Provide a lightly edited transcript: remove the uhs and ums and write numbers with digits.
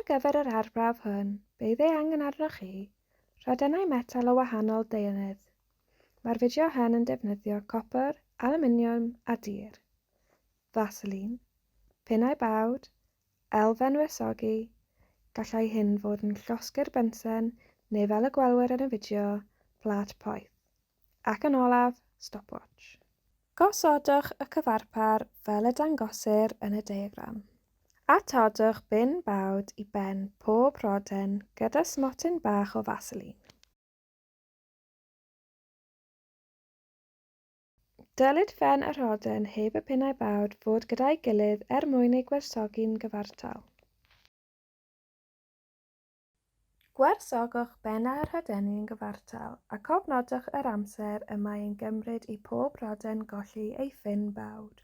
gyfer yr arbrawf hwn, bydd ei angen arnoch chi, rhodennau metel o wahanol deunydd. Mae'r fideo hyn yn defnyddio copr, alwminiwm a dur. Vaseline, pinnau bawd, elfen wresogi, gallai hyn fod yn llosgi'r bynsen neu fel y gwelwyr yn y fideo, plât poeth. Ac yn olaf, stopwatch. Gosodwch y cyfarpar fel y dangosir yn y diagram. Atodwch bin bawd i ben pob rhoden gyda smotyn bach o Vaseline. Dylid phen y rhoden heb y pinnau bawd fod gyda'i gilydd er mwyn eu gwerthogi'n gyfartal. Gwerthsogwch bennau'r rhodenni yn gyfartal a cofnodwch yr amser y mae e'n gymryd i pob rhoden golli ei ffyn bawd.